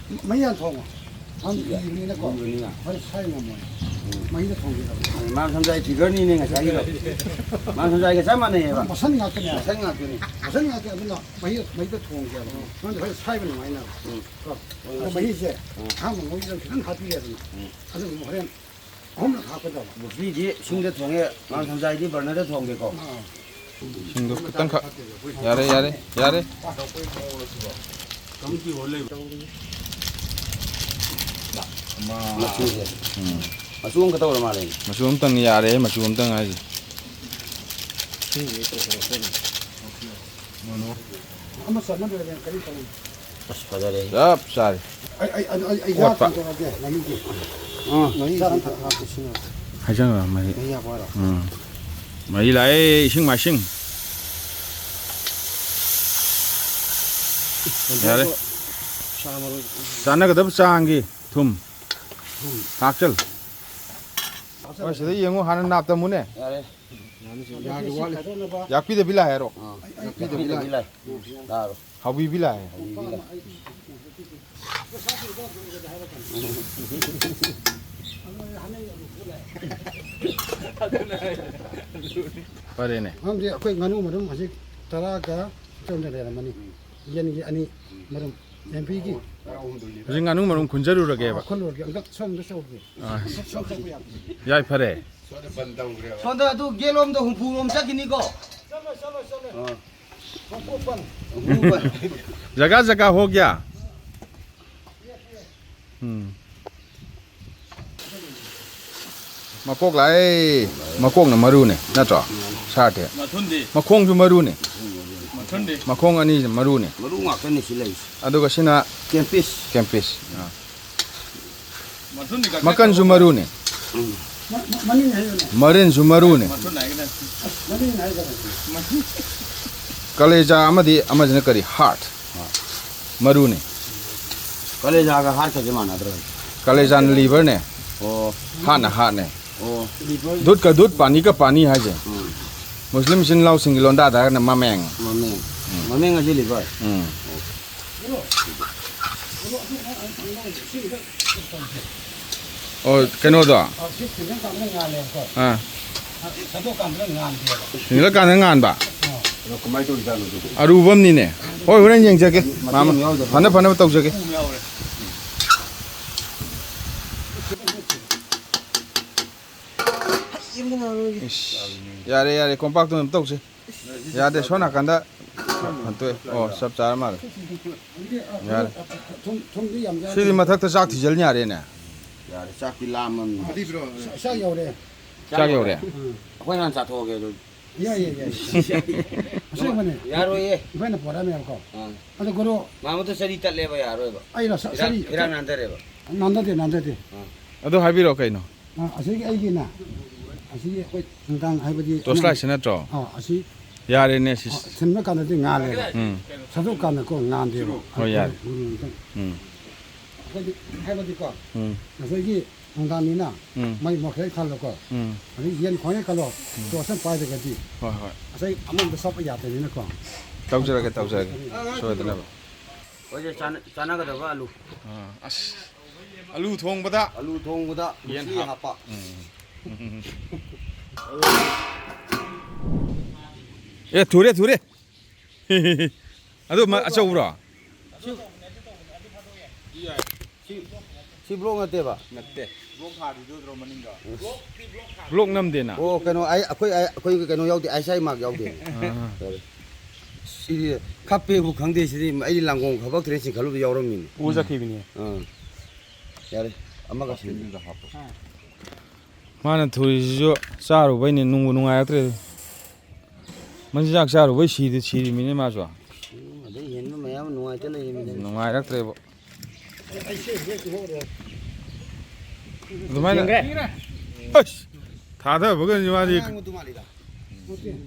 ꯃꯍꯤ ꯍꯥꯟꯅ ꯊꯣꯡꯉꯣ꯫ ꯍꯥꯟꯅ ꯁꯤꯗ ꯂꯤꯕꯅꯤꯅꯀꯣ꯫ ꯂꯤꯕꯅꯤꯅ꯫ ꯍꯣꯏ, ꯁꯥꯏ ꯉꯝꯃꯣꯏ꯫ ꯎꯝ꯫ ꯃꯍꯤꯗ ꯊꯣꯡꯒꯗꯕꯅꯤ꯫ ꯃꯥ ꯁꯝꯖꯥꯏ ꯐꯤꯒꯔꯅꯤꯅꯦ ꯉꯁꯥꯏꯒꯤꯗꯣ꯫ ꯃꯥ ꯁꯝꯖꯥꯏꯒ ꯆꯞ ꯃꯥꯟꯅꯩꯌꯦꯕ꯫ ꯃꯁꯟ ꯉꯥꯛꯇꯅꯦ꯫ ꯃꯁꯟ ꯉꯥꯛꯇꯅꯤ꯫ ꯃꯁꯟ ꯉꯥꯛꯇꯅꯤ꯫ ꯑꯗꯨꯅ ꯃꯍꯤ, ꯃꯍꯤꯗ ꯊꯣꯡꯒꯦꯕ꯫ ꯎꯝ꯫ ꯅꯪꯗꯤ ꯍꯣꯔꯦꯟ ꯁꯥꯏꯕ ꯅꯨꯡꯉꯥꯏꯅꯕ꯫ ꯎꯝ꯫ ꯀꯣ? ꯎꯝ꯫ ꯑꯗꯣ ꯃꯍꯤꯁꯦ ꯎꯝ꯫ ꯑꯍꯥꯟꯕ ꯃꯍꯤꯗ ꯈꯤꯇꯪ ꯍꯥꯞꯄꯤꯔꯦꯗꯅ꯫ ꯎꯝ꯫ ꯑꯗꯨꯒ ꯍꯣꯔꯦꯟ ꯑꯍꯨꯝꯂꯛ ꯍꯥꯞꯀꯗꯕ꯫ ꯃꯨꯁꯂꯤꯗꯤ ꯁꯤꯡꯗ ꯊꯣꯡꯉꯦ, ꯃꯥ ꯁꯝꯖꯥꯏꯗꯤ ꯕꯔꯅꯔꯗ ꯊꯣꯡꯒꯦꯀꯣ꯫ ꯑꯥ꯫ ꯁꯤꯡꯗꯣ ꯈꯤꯇꯪꯈꯛ꯫ ꯌꯥꯔꯦ, ꯌꯥꯔꯦ, ꯌꯥꯔꯦ꯫ ꯃꯆꯨꯁꯦ꯫ ꯎꯝ꯫ ꯃꯆꯨ ꯑꯃꯈꯛꯇ ꯑꯣꯏꯔ ꯃꯥꯜꯂꯦ꯫ ꯃꯆꯨ ꯑꯝꯇꯪ ꯌꯥꯔꯦ, ꯃꯆꯨ ꯑꯝꯇꯪ ꯍꯥꯏꯁꯦ꯫ ꯑꯃ ꯆꯠꯅꯗ꯭ꯔꯦ, ꯀꯔꯤ ꯇꯧꯅꯤ? ꯑꯁ, ꯐꯖꯔꯦ꯫ ꯆꯞ ꯆꯥꯔꯦ꯫ ꯑꯩ, ꯑꯩ, ꯑꯩ, ꯑꯩ, ꯑꯩ ꯀꯣꯠꯄ꯫ ꯆꯥꯛ ꯊꯣꯡꯗꯣꯛꯑꯒꯦ, ꯉꯥꯅꯨꯒꯤ꯫ ꯎꯝ꯫ ꯃꯍꯤ ꯆꯥꯛ ꯑꯝꯇ ꯍꯥꯞꯀꯦ, ꯁꯤꯅ꯫ ꯍꯥꯏꯖꯟꯈ꯭ꯔꯣ, ꯃꯍꯤ꯫ ꯃꯍꯤ ꯍꯥꯞꯄꯣ ꯍꯥꯏꯔꯣ? ꯎꯝ꯫ ꯃꯍꯤ ꯂꯥꯛꯑꯦ, ꯏꯁꯤꯡ ꯃꯥꯏꯁꯤꯡ꯫ ꯌꯥꯔꯦ꯫ ꯁꯥ ꯃꯔꯣꯏ꯫ ꯆꯥꯟꯅꯒꯗꯕ ꯆꯥꯡꯒꯤ ꯊꯨꯝ ꯊꯥꯛꯆꯜ꯫ ꯍꯣꯏ, ꯁꯤꯗ ꯌꯦꯡꯉꯨ, ꯍꯥꯟꯅ ꯅꯥꯞ ꯇꯝꯃꯨꯅꯦ꯫ ꯌꯥꯔꯦ꯫ ꯌꯥꯛꯄꯤꯗꯕꯤ ꯂꯥꯏ ꯍꯥꯏꯔꯣ? ꯑꯥ꯫ ꯌꯥꯛꯄꯤꯗꯕꯤ ꯂꯥꯏ꯫ ꯂꯥꯛꯑꯔꯣ꯫ ꯍꯥꯎꯕꯤꯕꯤ ꯂꯥꯛꯑꯦ꯫ ꯐꯔꯦꯅꯦ꯫ ꯃꯔꯝꯗꯤ ꯑꯩꯈꯣꯏ ꯉꯥꯅꯨ ꯃꯔꯨꯝ ꯍꯧꯖꯤꯛ ꯇꯔꯥꯒ ꯁꯣꯝꯗ ꯂꯩꯔꯝꯃꯅꯤ꯫ ꯌꯦꯟꯒꯤ ꯑꯅꯤ ꯃꯔꯨꯝ꯫ ꯌꯦꯟꯕꯤꯒꯤ꯫ ꯍꯧꯖꯤꯛ ꯉꯥꯅꯨ ꯃꯔꯨꯝ ꯈꯨꯟꯖꯔꯨꯔꯒꯦꯕ꯫ ꯈꯨꯜꯂꯨꯔꯒꯦ꯫ ꯑꯝꯇ ꯁꯣꯝꯗ ꯆꯧꯒꯦ꯫ ꯑꯥ꯫ ꯁꯣꯝ ꯆꯧꯕ ꯌꯥꯕ꯭ꯔꯥ? ꯌꯥꯏ, ꯐꯔꯦ꯫ ꯁꯣꯝꯗ ꯑꯗꯨ ꯒꯦꯠꯂꯣꯝꯗ ꯍꯨꯝꯐꯨꯔꯣꯝ ꯆꯠꯈꯤꯅꯤꯀꯣ꯫ ꯆꯠꯂꯣ, ꯆꯠꯂꯣ, ꯆꯠꯂꯣ꯫ ꯑꯥ꯫ ꯃꯀꯣꯛ ꯄꯟ꯫ ꯖꯒꯥ ꯖꯒꯥ ꯍꯣ ꯒ꯭ꯌꯥ? ꯎꯝ꯫ ꯃꯀꯣꯛ ꯂꯥꯛꯑꯦ꯫ ꯃꯀꯣꯛꯅ ꯃꯔꯨꯅꯦ, ꯅꯠꯇ꯭ꯔꯣ? ꯁꯥꯔꯠꯇꯤ꯫ ꯃꯊꯨꯟꯗꯤ? ꯃꯈꯣꯡꯁꯨ ꯃꯔꯨꯅꯦ꯫ ꯃꯊꯨꯟꯗꯤ? ꯃꯈꯣꯡ ꯑꯅꯤꯁꯦ ꯃꯔꯨꯅꯦ꯫ ꯃꯔꯨ ꯉꯥꯛꯇꯅꯤ ꯁꯤ ꯂꯩꯁꯦ꯫ ꯑꯗꯨꯒ ꯁꯤꯅ ꯀꯦꯝꯄꯤꯁ꯫ ꯀꯦꯝꯄꯤꯁ꯫ ꯑꯥ꯫ ꯃꯀꯟꯁꯨ ꯃꯔꯨꯅꯦ꯫ ꯎꯝ꯫ ꯃꯔꯤꯟꯁꯨ ꯃꯔꯨꯅꯦ꯫ ꯀꯂꯦꯖꯥ ꯑꯃꯗꯤ ꯑꯃꯁꯤꯅ ꯀꯔꯤ? ꯍꯥꯔꯠ꯫ ꯃꯔꯨꯅꯦ꯫ ꯀꯂꯦꯖꯥꯒ ꯍꯥꯔꯠꯀꯁꯦ ꯃꯥꯟꯅꯗ꯭ꯔꯣ? ꯀꯂꯦꯖꯥꯅ ꯂꯤꯚꯔꯅꯦ꯫ ꯑꯣ꯫ ꯍꯥꯔꯠꯅ ꯍꯥꯔꯠꯅꯦ꯫ ꯑꯣ꯫ ꯗꯨꯠꯀ ꯗꯨꯠ, ꯄꯥꯅꯤꯒ ꯄꯥꯅꯤ ꯍꯥꯏꯁꯦ꯫ ꯎꯝ꯫ ꯃꯨꯁꯂꯤꯝ ꯏꯆꯤꯟ ꯏꯅꯥꯎꯁꯤꯡꯒꯤ ꯂꯣꯟꯗꯥꯗ ꯍꯥꯏꯔꯒꯅ ꯃꯃꯦꯡ꯫ ꯃꯃꯦꯡ꯫ ꯎꯝ꯫ ꯃꯃꯦꯡ ꯑꯁꯤ ꯂꯤꯚꯔ꯫ ꯎꯝ꯫ ꯑꯣ, ꯀꯩꯅꯣꯗꯣ? ꯑꯥ꯫ ꯁꯤꯡꯒꯜ ꯀꯥꯟꯗꯅ ꯉꯥꯟꯕ꯫ ꯑꯗꯣ ꯀꯃꯥꯏꯅ ꯇꯧꯔꯤꯖꯥꯠꯅꯣ ꯑꯗꯨꯕꯨ? ꯑꯔꯨꯕꯝꯅꯤꯅꯦ꯫ ꯍꯣꯏ, ꯍꯣꯔꯦꯟ ꯌꯦꯡꯖꯒꯦ꯫ ꯃꯥꯃ, ꯐꯅ ꯐꯅꯕ ꯇꯧꯖꯒꯦ꯫ ꯏꯁ, ꯌꯥꯔꯦ, ꯌꯥꯔꯦ, ꯀꯣꯝꯄꯥꯛꯇꯨ ꯑꯗꯨꯝ ꯇꯧꯁꯦ꯫ ꯌꯥꯗꯦ, ꯁꯣꯝ ꯅꯥꯀꯟꯗ ꯍꯟꯇꯣꯛꯑꯦ꯫ ꯑꯣ, ꯆꯞ ꯆꯥꯔ ꯃꯥꯜꯂꯦ꯫ ꯌꯥꯔꯦ꯫ ꯊꯨꯝ, ꯊꯨꯝꯗꯤ ꯌꯥꯝ ꯌꯥꯝ ꯁꯤꯗꯤ ꯃꯊꯛꯇ ꯆꯥꯛ ꯊꯤꯖꯤꯜ ꯌꯥꯔꯦꯅꯦ꯫ ꯌꯥꯔꯦ, ꯆꯥꯛꯇꯤ ꯂꯥꯝꯃꯝꯅꯤ꯫ ꯆꯥꯛ ꯌꯧꯔꯦ꯫ ꯆꯥꯛ ꯌꯧꯔꯦ? ꯎꯝ꯫ ꯑꯩꯈꯣꯏ ꯍꯥꯟꯅ ꯆꯥꯊꯣꯛꯑꯒꯦ ꯑꯗꯨꯗꯤ꯫ ꯌꯥꯏ, ꯌꯥꯏ, ꯌꯥꯏ꯫ ꯑꯁꯦꯡꯕꯅꯦ꯫ ꯌꯥꯔꯣꯏꯌꯦ꯫ ꯑꯩꯈꯣꯏꯅ ꯄꯣꯔꯛꯑꯝꯃꯦꯕꯀꯣ꯫ ꯑꯥ꯫ ꯑꯗꯣ ꯒꯨꯔꯨ ꯃꯥꯃꯗꯣ ꯆꯔꯤ ꯇꯠꯂꯦꯕ, ꯌꯥꯔꯣꯏꯕ꯫ ꯑꯩꯔꯣ? ꯁ-, ꯐꯤꯔꯥ-, ꯁꯔꯤ ꯐꯤꯔꯥ ꯅꯥꯟꯊꯔꯦꯕ꯫ ꯅꯥꯟꯊꯗꯦ, ꯅꯥꯟꯊꯗꯦ꯫ ꯑꯥ꯫ ꯑꯗꯨ ꯍꯥꯏꯕꯤꯔꯛꯑꯣ ꯀꯩꯅꯣ? ꯑꯥ, ꯑꯁꯤꯒꯤ ꯑꯩꯒꯤꯅꯦ꯫ ꯑꯁꯤꯒꯤ ꯑꯩꯈꯣꯏ ꯅꯨꯡꯗꯥꯡ ꯍꯥꯏꯕꯗꯤ ꯇꯣꯔꯁ ꯂꯥꯏꯠꯁꯤ ꯅꯠꯇ꯭ꯔꯣ? ꯑꯥ, ꯑꯁꯤ ꯌꯥꯔꯦꯅꯦ ꯁꯤ꯫ ꯑꯥ, ꯁꯤꯟꯕ ꯀꯥꯟꯗꯗꯤ ꯉꯥꯜꯂꯦꯕ꯫ ꯎꯝ꯫ ꯁꯠꯇꯣꯛ ꯀꯥꯟꯗꯀꯣ ꯉꯥꯟꯗꯦꯕ꯫ ꯍꯣꯏ, ꯌꯥꯔꯦ꯫ ꯎꯝ꯫ ꯑꯩꯈꯣꯏꯗꯤ ꯍꯥꯏꯕꯗꯤꯀꯣ, ꯎꯝ꯫ ꯉꯁꯥꯏꯒꯤ ꯅꯨꯡꯗꯥꯡꯅꯤꯅ ꯎꯝ꯫ ꯃꯩ ꯃꯈꯩ ꯈꯜꯂꯣꯀꯣ꯫ ꯎꯝ꯫ ꯑꯗꯩ ꯌꯦꯟ ꯈꯣꯡꯉꯩ ꯈꯜꯂꯣ꯫ ꯎꯝ꯫ ꯇꯣꯔꯁ ꯑꯃ ꯄꯥꯏꯗ꯭ꯔꯒꯗꯤ ꯍꯣꯏ, ꯍꯣꯏ꯫ ꯉꯁꯥꯏ ꯑꯃꯔꯣꯝꯗ ꯆꯞꯄ ꯌꯥꯗꯕꯅꯤꯅꯀꯣ꯫ ꯇꯧꯖꯔꯒꯦ, ꯇꯧꯖꯔꯒꯦ꯫ ꯁꯣꯏꯗꯅꯕ꯫ ꯍꯣꯏꯁꯦ, ꯆꯥꯅ-, ꯆꯥꯅꯒꯗꯕ ꯑꯂꯨ꯫ ꯑꯥ, ꯑꯁ꯫ ꯑꯂꯨ ꯊꯣꯡꯕꯗ ꯑꯂꯨ ꯊꯣꯡꯕꯗ ꯌꯦꯟ ꯃꯨꯁꯂꯤ ꯍꯥꯞ-, ꯍꯥꯞꯄ꯫ ꯎꯝ꯫ ꯑꯦ, ꯊꯨꯔꯦ, ꯊꯨꯔꯦ꯫ ꯑꯗꯨ ꯃ-, ꯑꯆꯧꯕ꯭ꯔꯣ? ꯁꯤ, ꯁꯤ ꯕ꯭ꯂꯣꯛ ꯅꯠꯇꯦꯕ? ꯅꯠꯇꯦ꯫ ꯕ꯭ꯂꯣꯛ ꯊꯥꯔꯤꯗꯨ ꯅꯠꯇ꯭ꯔꯣ ꯃꯅꯤꯡꯗ? ꯕ꯭ꯂꯣꯛ ꯅꯝꯗꯦꯅ꯫ ꯑꯣ, ꯀꯩꯅꯣ, ꯑꯩ, ꯑꯩꯈꯣꯏ, ꯑꯩ, ꯑꯩꯈꯣꯏꯒꯤ ꯀꯩꯅꯣ ꯌꯥꯎꯗꯦ, ꯑꯥꯏ ꯑꯦꯁ ꯑꯥꯏ ꯃꯥꯔꯛ ꯌꯥꯎꯗꯦ꯫ ꯑꯥ꯫ ꯁꯤꯗꯤ ꯈꯞꯄꯦꯕꯨ ꯈꯪꯗꯦ, ꯁꯤꯗꯤ ꯑꯩꯗꯤ ꯂꯥꯡꯒꯣꯡ ꯈꯕꯛꯇ꯭ꯔꯦ ꯆꯤꯡꯈꯠꯂꯨꯕꯗ ꯌꯥꯎꯔꯝꯃꯤꯅꯦ꯫ ꯄꯨ ꯆꯠꯈꯤꯕꯅꯤꯅꯦ꯫ ꯑꯥ꯫ ꯌꯥꯔꯦ, ꯑꯃꯒ ꯁꯤꯟꯕꯤꯔꯣ꯫ ꯃꯥꯅ ꯊꯨꯔꯤꯁꯤꯁꯨ ꯆꯥꯔꯨꯕꯩꯅꯦ, ꯅꯨꯡꯕꯨ ꯅꯨꯡꯉꯥꯏꯔꯛꯇ꯭ꯔꯦ꯫ ꯃꯆꯤꯟꯖꯥꯛ ꯆꯥꯔꯨꯕꯩ ꯁꯤꯗꯤ ꯁꯤꯔꯤꯃꯤꯅꯦ ꯃꯥꯁꯨ꯫ ꯎꯝ, ꯑꯗꯩ ꯍꯦꯟꯕ ꯃꯌꯥꯝ ꯅꯨꯡꯉꯥꯏꯇ ꯂꯩꯔꯤꯃꯤꯅꯦ꯫ ꯅꯨꯡꯉꯥꯏꯔꯛꯇ꯭ꯔꯦꯕ꯫ ꯑꯗꯨꯃꯥꯏꯅ ꯌꯦꯡꯈ꯭ꯔꯦ? ꯑꯁ! ꯊꯥꯗꯕꯒꯁꯤ ꯃꯥꯗꯤ꯫ ꯑꯉꯥꯡꯕꯗꯨ ꯃꯥꯜꯂꯤꯗ꯫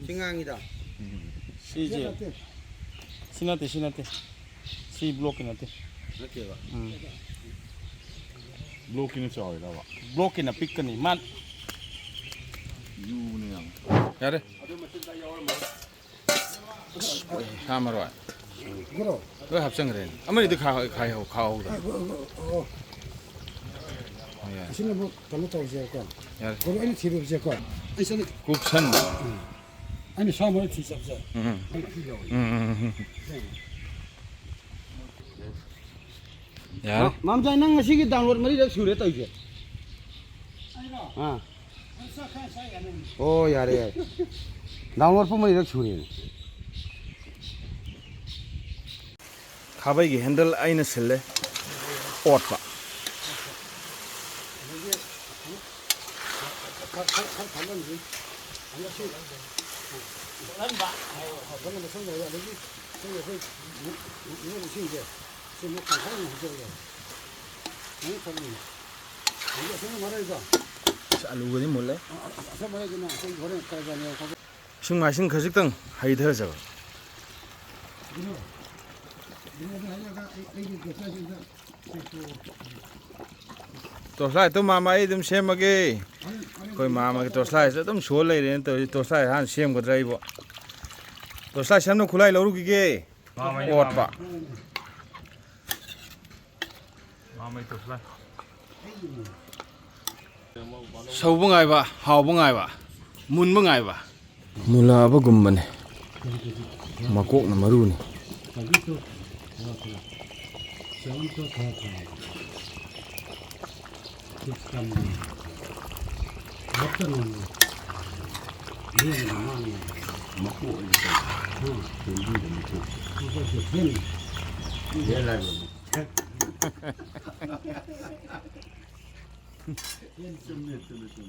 ꯁꯤ ꯉꯥꯡꯉꯤꯗ꯫ ꯁꯤꯁꯦ꯫ ꯁꯤ ꯅꯠꯇꯦ, ꯁꯤ ꯅꯠꯇꯦ꯫ ꯁꯤ ꯕ꯭ꯂꯣꯛꯀꯤ ꯅꯠꯇꯦ꯫ ꯅꯠꯇꯦꯕ꯫ ꯎꯝ꯫ ꯕ꯭ꯂꯣꯛꯀꯤꯅ ꯆꯥꯎꯔꯤꯔꯕ? ꯕ꯭ꯂꯣꯛꯀꯤꯅ ꯄꯤꯛꯀꯅꯤ꯫ ꯃꯥ ꯌꯨꯕꯅꯤ ꯌꯥꯝ꯫ ꯌꯥꯔꯦ꯫ ꯑꯁ, ꯁꯥ ꯃꯔꯣꯏ꯫ ꯂꯣꯏ ꯍꯥꯞꯆꯟꯈ꯭ꯔꯦꯅꯦ꯫ ꯑꯃꯅꯤꯗꯤ ꯈꯥ-, ꯈꯥꯏꯍꯧ-, ꯈꯥꯛꯍꯧꯗ꯫ ꯑꯣ, ꯌꯥꯔꯦ꯫ ꯑꯁꯤꯅ ꯑꯃꯨꯛ ꯀꯩꯅꯣ ꯇꯧꯁꯦꯕꯀꯣ꯫ ꯌꯥꯔꯦ꯫ ꯀꯩꯅꯣ ꯑꯩꯅ ꯊꯤꯔꯨꯕꯁꯦꯀꯣ꯫ ꯑꯩ ꯆꯠꯂꯒꯦ꯫ ꯀꯨꯞꯁꯟꯕ꯫ ꯎꯝ꯫ ꯑꯩꯅ ꯁꯥ ꯃꯔꯣꯏ ꯊꯤ ꯆꯠꯄꯁꯦ꯫ ꯎꯝ꯫ ꯑꯩꯅ ꯑꯗꯨ ꯌꯧꯔꯦ꯫ ꯎꯝ, ꯎꯝ, ꯎꯝ, ꯎꯝ꯫ ꯌꯥꯔꯦ꯫ ꯃꯥ-, ꯃꯥꯝꯆꯥ, ꯅꯪ ꯉꯁꯤꯒꯤ download ꯃꯔꯤꯔꯛ ꯁꯨꯔꯦ ꯇꯧꯔꯤꯁꯦ꯫ ꯑꯥ꯫ ꯑꯣ, ꯌꯥꯔꯦ, ꯌꯥꯔꯦ꯫ Download ꯄꯨꯡ ꯃꯔꯤꯔꯛ ꯁꯨꯔꯦ꯫ ꯈꯥꯕꯩꯒꯤ handle ꯑꯩꯅ ꯁꯤꯜꯂꯦ꯫ ꯑꯣꯠꯄ꯫ ꯑꯂꯨꯒꯗꯤ ꯃꯨꯜꯂꯦ꯫ ꯏꯁꯤꯡ ꯃꯥꯏꯁꯤꯡ ꯈꯖꯤꯛꯇꯪ ꯍꯩꯊꯖꯕ꯫ ꯇꯣꯔꯁꯂꯥꯏꯠꯇꯣ ꯃꯥꯃ ꯑꯩ ꯑꯗꯨꯝ ꯁꯦꯝꯃꯒꯦ꯫ ꯑꯩꯈꯣꯏ ꯃꯥꯃꯒꯤ ꯇꯣꯔꯁꯂꯥꯏꯠꯁꯦ ꯑꯗꯨꯝ ꯁꯣ ꯂꯩꯔꯦꯅ ꯇꯧꯔꯤ꯫ ꯇꯣꯔꯁꯂꯥꯏꯠ ꯍꯥꯟꯅ ꯁꯦꯝꯒꯗ꯭ꯔꯥ ꯑꯩꯕꯣ? ꯇꯣꯔꯁꯂꯥꯏꯠ ꯁꯦꯝꯅ ꯈꯨꯠꯂꯥꯏ ꯂꯧꯔꯨꯈꯤꯒꯦ꯫ ꯃꯥꯃꯩ, ꯑꯣꯠꯄ꯫ ꯃꯥꯃꯩ ꯇꯣꯔꯁꯂꯥꯏꯠ꯫ ꯁꯧꯕ ꯉꯥꯏꯕ, ꯍꯥꯎꯕ ꯉꯥꯏꯕ, ꯃꯨꯟꯕ ꯉꯥꯏꯕ꯫ ꯃꯨꯜꯂꯛꯑꯕꯒꯨꯝꯕꯅꯦ꯫ ꯃꯀꯣꯛꯅ ꯃꯔꯨꯅꯤ꯫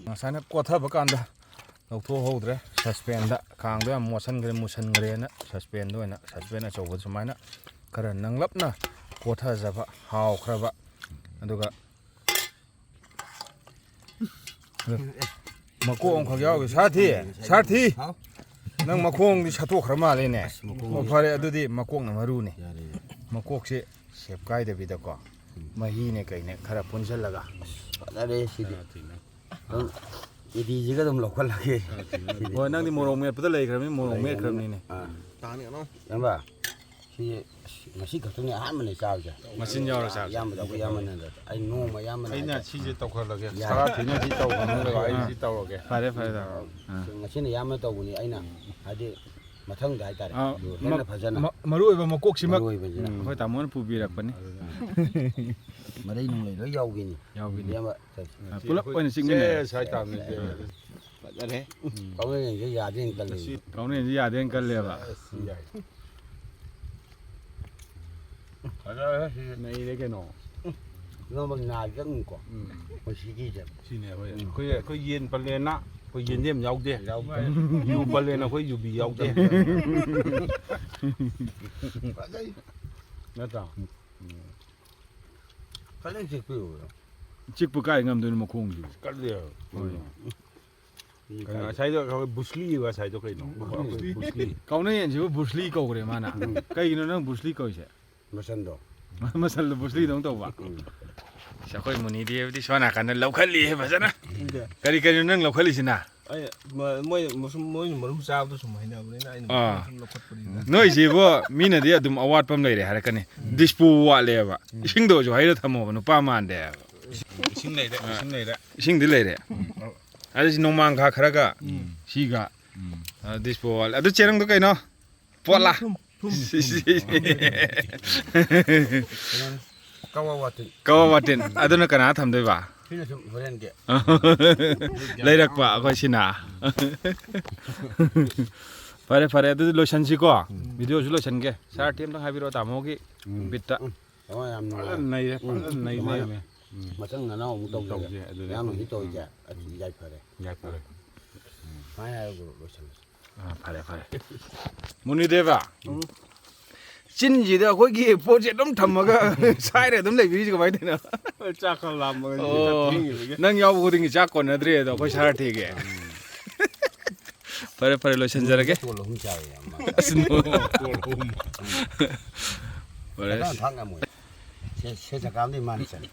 ꯉꯁꯥꯏꯅ ꯀꯣꯊꯕ ꯀꯥꯟꯗ ꯂꯧꯊꯣꯛꯍꯧꯗ꯭ꯔꯦ꯫ ꯁꯁꯄꯦꯟꯗ ꯈꯥꯡꯗꯣ ꯌꯥꯝ ꯃꯣꯠꯁꯟꯈ꯭ꯔꯦ, ꯃꯨꯁꯟꯈ꯭ꯔꯦꯅ ꯁꯁꯄꯦꯟꯗ ꯑꯣꯏꯅ, ꯁꯁꯄꯦꯟ ꯑꯆꯧꯕꯗ ꯁꯨꯃꯥꯏꯅ ꯈꯔ ꯅꯪꯂꯞꯅ ꯀꯣꯊꯖꯕ, ꯍꯥꯎꯈ꯭ꯔꯕ꯫ ꯑꯗꯨꯒ ꯃꯀꯣꯛ ꯑꯃꯈꯛ ꯌꯥꯎꯔꯤ꯫ ꯁꯥꯔꯊꯤ, ꯁꯥꯔꯊꯤ! ꯍꯥꯎ꯫ ꯅꯪ ꯃꯈꯣꯡꯗꯤ ꯁꯠꯇꯣꯛꯈ꯭ꯔ ꯃꯥꯜꯂꯦꯅꯦ꯫ ꯑꯁ, ꯃꯈꯣꯡꯗꯤ ꯑꯣ, ꯐꯔꯦ, ꯑꯗꯨꯗꯤ ꯃꯀꯣꯛꯅ ꯃꯔꯨꯅꯤ꯫ ꯌꯥꯔꯦ, ꯌꯥꯔꯦ꯫ ꯃꯀꯣꯛꯁꯦ ꯁꯦꯞ ꯀꯥꯏꯗꯕꯤꯗꯀꯣ, ꯎꯝ꯫ ꯃꯍꯤꯅꯦ ꯀꯩꯅꯦ ꯈꯔ ꯄꯨꯟꯁꯤꯜꯂꯒ꯫ ꯐꯖꯔꯦ ꯁꯤꯗꯤ꯫ ꯑꯗꯨꯝ ꯑꯦꯗꯤꯁꯤꯒ ꯑꯗꯨꯝ ꯂꯧꯈꯠꯂꯒꯦ꯫ ꯁꯤꯗꯤ꯫ ꯍꯣꯏ, ꯅꯪꯗꯤ ꯃꯣꯔꯣꯛ ꯃꯦꯠꯄꯗ ꯂꯩꯈ꯭ꯔꯕꯅꯤ, ꯃꯣꯔꯣꯛ ꯂꯩꯈ꯭ꯔꯕꯅꯤꯅ꯫ ꯃꯦꯠꯈ꯭ꯔꯕꯅꯤꯅꯦ꯫ ꯑꯥ꯫ ꯇꯥꯅꯤ ꯀꯩꯅꯣ꯫ ꯏꯌꯥꯝꯕ, ꯁꯤ, ꯑꯁ, ꯉꯁꯤ ꯈꯛꯇꯅꯦ ꯑꯍꯥꯟꯕꯅꯦ ꯆꯥꯕꯁꯦ꯫ ꯃꯆꯤꯟ ꯌꯥꯎꯔ ꯆꯥꯕꯁꯦ꯫ ꯏꯌꯥꯝꯕꯗ ꯑꯩꯈꯣꯏ ꯏꯌꯥꯝꯕꯅ ꯑꯗ ꯑꯩ ꯅꯣꯡꯃ ꯏꯌꯥꯝꯕꯅ ꯑꯩꯅ ꯍꯥꯏꯗ ꯁꯤꯁꯦ ꯇꯧꯈꯠꯂꯒꯦ꯫ ꯌꯥꯔꯦ꯫ ꯁꯔꯥ ꯊꯤꯅ ꯁꯤ ꯇꯧꯈ꯭ꯔꯕꯅꯤꯅ ꯑꯩ ꯁꯤ ꯇꯧꯔꯒꯦ꯫ ꯐꯔꯦ, ꯐꯔꯦ, ꯇꯧꯔꯣ꯫ ꯑꯥ꯫ ꯉꯁꯤꯅ ꯏꯌꯥꯝꯕꯅ ꯇꯧꯕꯅꯤ꯫ ꯑꯩꯅ ꯍꯥꯏꯗꯤ ꯃꯊꯪꯗ ꯍꯥꯏꯇꯥꯔꯦ꯫ ꯑꯥ, ꯑꯗꯨ ꯍꯦꯟꯅ ꯃ-, ꯐꯖꯅ ꯃ-, ꯃꯔꯨ ꯑꯣꯏꯕ ꯃꯀꯣꯛꯁꯤꯃꯛ ꯃꯔꯨ ꯑꯣꯏꯕꯁꯤꯅ꯫ ꯎꯝ, ꯑꯩꯈꯣꯏ ꯇꯥꯃꯣꯅ ꯄꯨꯕꯤꯔꯛꯄꯅꯤ꯫ ꯃꯔꯩ ꯅꯨꯡꯂꯩ ꯂꯣꯏ ꯌꯥꯎꯕꯤꯅꯤ꯫ ꯌꯥꯎꯕꯤꯅꯤ꯫ ꯏꯌꯥꯝꯕ, ꯑꯥ, ꯄꯨꯂꯞ ꯑꯣꯏꯅ ꯆꯤꯡꯃꯤꯟꯅꯔꯦ꯫ ꯁꯦ, ꯁ꯭ꯋꯥꯏ ꯇꯥꯕꯅꯤ, ꯁꯦ꯫ ꯐꯖꯔꯦ꯫ ꯀꯥꯎꯅ ꯌꯦꯡꯁꯦ ꯌꯥꯗꯦꯅ ꯈꯜꯂꯦ꯫ ꯀꯥꯎꯅ ꯌꯦꯡꯁꯦ ꯌꯥꯗꯦꯅ ꯈꯜꯂꯦꯕ꯫ ꯑꯁ, ꯌꯥꯏ꯫ ꯐꯖꯔꯦ ꯁꯤꯗꯤ꯫ ꯅꯩꯔꯦ ꯀꯩꯅꯣ꯫ ꯅꯣꯡꯃ ꯅꯥ ꯆꯪꯉꯤꯀꯣ꯫ ꯎꯝ꯫ ꯃꯣꯏ ꯁꯤꯒꯤꯁꯦ꯫ ꯁꯤꯅꯦ ꯑꯩꯈꯣꯏ, ꯎꯝ꯫ ꯑꯩꯈꯣꯏ, ꯑꯩꯈꯣꯏ ꯌꯦꯟ ꯄꯜꯂꯦꯅ ꯑꯩꯈꯣꯏ ꯌꯦꯟꯗꯦꯝ ꯌꯥꯎꯗꯦ꯫ ꯌꯥꯎꯗꯦ꯫ ꯌꯨ ꯄꯜꯂꯦꯅ ꯑꯩꯈꯣꯏ ꯌꯨꯕꯤ ꯌꯥꯎꯗꯦ꯫ ꯐꯖꯩ꯫ ꯅꯠꯇ꯭ꯔꯥ? ꯎꯝ꯫ ꯐꯖꯅ ꯆꯤꯛꯄꯤꯌꯨ꯫ ꯆꯤꯛꯄ ꯀꯥꯏ ꯉꯝꯗꯣꯏꯅꯣ ꯃꯈꯣꯡꯁꯤꯕꯨ? ꯀꯜꯂꯦ꯫ ꯍꯣꯏ꯫ ꯀꯩꯅꯣ, ꯉꯁꯥꯏꯗꯣ ꯑꯩꯈꯣꯏ ꯕꯨꯁꯂꯤ ꯍꯥꯏꯕ ꯉꯁꯥꯏꯗꯣ ꯀꯩꯅꯣ? ꯕꯨꯁꯂꯤ꯫ ꯀꯥꯎꯅ ꯌꯦꯟꯁꯤꯕꯨ ꯕ꯭ꯔꯨꯁꯂꯤ ꯀꯧꯈ꯭ꯔꯦ ꯃꯥꯅ꯫ ꯀꯩꯒꯤꯅꯣ ꯅꯪ ꯕ꯭ꯔꯨꯁꯂꯤ ꯀꯧꯔꯤꯁꯦ? ꯃꯁꯟꯗꯣ꯫ ꯃꯁꯜꯗꯣ ꯕ꯭ꯔꯨꯁꯂꯤꯗꯧꯅ ꯇꯧꯕ꯫ ꯎꯝ꯫ ꯑꯁ, ꯑꯩꯈꯣꯏ ꯃꯨꯅꯤꯗꯦꯕꯗꯤ ꯁꯣꯝ ꯅꯥꯀꯟꯗ ꯂꯧꯈꯠꯂꯤꯍꯦ ꯐꯖꯅ꯫ ꯀꯔꯤ ꯀꯔꯤꯅꯣ ꯅꯪ ꯂꯧꯈꯠꯂꯤꯁꯤꯅ? ꯑꯩ ꯃ- ꯃꯣꯏ ꯃꯁꯨꯝ ꯃꯣꯏ ꯃꯔꯨꯝ ꯆꯥꯕꯗꯣ ꯁꯨꯝ ꯍꯩꯅꯕꯅꯤꯅ ꯑꯩꯅ ꯑꯥ꯫ ꯁꯨꯝ ꯂꯧꯈꯠꯄꯅꯤꯗ꯫ ꯅꯣꯏꯁꯤꯕꯨ ꯃꯤꯅꯗꯤ ꯑꯗꯨꯝ ꯑꯋꯥꯠꯄ ꯑꯃ ꯂꯩꯔꯦ ꯍꯥꯏꯔꯛꯀꯅꯤ꯫ ꯗꯤꯁꯄꯨ ꯋꯥꯠꯂꯦꯕ꯫ ꯏꯁꯤꯡꯗ ꯑꯣꯏꯁꯨ ꯍꯩꯔ ꯊꯝꯃꯣꯕ, ꯅꯨꯄꯥ ꯃꯥꯟꯗꯦ ꯍꯥꯏꯕ꯫ ꯏꯁꯤꯡ ꯂꯩꯔꯦ, ꯏꯁꯤꯡ ꯂꯩꯔꯦ꯫ ꯏꯁꯤꯡꯗꯤ ꯂꯩꯔꯦ꯫ ꯑꯗꯨ ꯁꯤ ꯅꯣꯡꯃꯥꯡꯈꯥ ꯈꯔꯒ ꯁꯤꯒ꯫ ꯑ, ꯗꯤꯁꯄꯣ ꯋꯥꯠꯂꯦ꯫ ꯑꯗꯨ ꯆꯦꯔꯪꯗꯣ ꯀꯩꯅꯣ? ꯄꯣꯠꯂꯥ? ꯀꯋꯥ ꯋꯥꯇꯤꯟ꯫ ꯀꯋꯥ ꯋꯥꯇꯤꯟ꯫ ꯑꯗꯨꯅ ꯀꯅꯥ ꯊꯝꯗꯣꯏꯕ? ꯁꯤꯅ ꯁꯨꯝ ꯍꯣꯔꯦꯟꯒꯤ꯫ ꯂꯩꯔꯛꯄ ꯑꯩꯈꯣꯏ ꯁꯤꯅ꯫ ꯐꯔꯦ, ꯐꯔꯦ, ꯑꯗꯨꯗꯤ ꯂꯣꯏꯁꯟꯁꯤꯀꯣ꯫ ꯚꯤꯗꯤꯑꯣꯁꯨ ꯂꯣꯏꯁꯟꯒꯦ꯫ ꯁꯥꯔ ꯇꯤ ꯑꯝꯇꯪ ꯍꯥꯏꯕꯤꯔꯛꯑꯣ ꯇꯥꯃꯣꯒꯤ ꯕꯤꯠꯇ꯫ ꯑꯣ, ꯌꯥꯝ ꯐꯖꯅ ꯅꯨꯡꯉꯥꯏ꯫ ꯅꯩꯔꯦ, ꯐꯖꯅ ꯅꯩ ꯀꯃꯥꯏꯅ? ꯂꯩꯔꯝꯃꯦ꯫ ꯃꯊꯪ ꯅꯅꯥꯎ ꯑꯃꯨꯛ ꯇꯧꯖꯒꯦ꯫ ꯇꯧꯁꯦ, ꯑꯗꯨꯗꯤ꯫ ꯃꯌꯥꯝ ꯍꯧꯖꯤꯛ ꯇꯧꯔꯤꯁꯦ ꯑꯁꯤ ꯌꯥꯏꯐꯔꯦ꯫ ꯌꯥꯏꯐꯔꯦ꯫ ꯁꯨꯃꯥꯏꯅ ꯍꯥꯏꯔꯒ ꯂꯣꯏꯁꯜꯂꯁꯤ꯫ ꯑꯥ, ꯐꯔꯦ, ꯐꯔꯦ꯫ ꯃꯨꯅꯤꯗꯦꯕ, ꯆꯤꯟꯁꯤꯗ ꯑꯩꯈꯣꯏꯒꯤ ꯄꯣꯠꯁꯦ ꯑꯗꯨꯝ ꯊꯝꯃꯒ ꯁꯥꯏꯔ ꯑꯗꯨꯝ ꯂꯩꯕꯤꯔꯤꯁꯦ ꯀꯃꯥꯏꯅ ꯇꯧꯔꯤꯅꯣ? ꯆꯥꯛ ꯈꯔ ꯂꯥꯝꯕꯒ ꯑꯣ, ꯊꯦꯡꯉꯤꯕꯒꯤ꯫ ꯅꯪ ꯌꯥꯎꯕ ꯈꯨꯗꯤꯡꯒꯤ ꯆꯥꯛ ꯀꯣꯟꯅꯗ꯭ꯔꯦ ꯑꯗꯣ ꯑꯩꯈꯣꯏ ꯁꯥꯔ ꯊꯤꯒꯦ꯫ ꯐꯔꯦ, ꯐꯔꯦ, ꯂꯣꯏꯁꯤꯟꯖꯔꯒꯦ꯫ ꯇꯣꯜ ꯑꯍꯨꯝ ꯆꯥꯔꯦ ꯌꯥꯝ ꯃꯥ꯫ ꯑꯁ, ꯅꯣ꯫ ꯐꯔꯦ꯫ ꯊꯥꯡ ꯊꯥꯡ ꯉꯝꯃꯣꯏ꯫ ꯁꯦ ꯁꯦ ꯆꯀꯥꯝꯗꯤ ꯃꯥꯅ ꯆꯠꯂꯦ꯫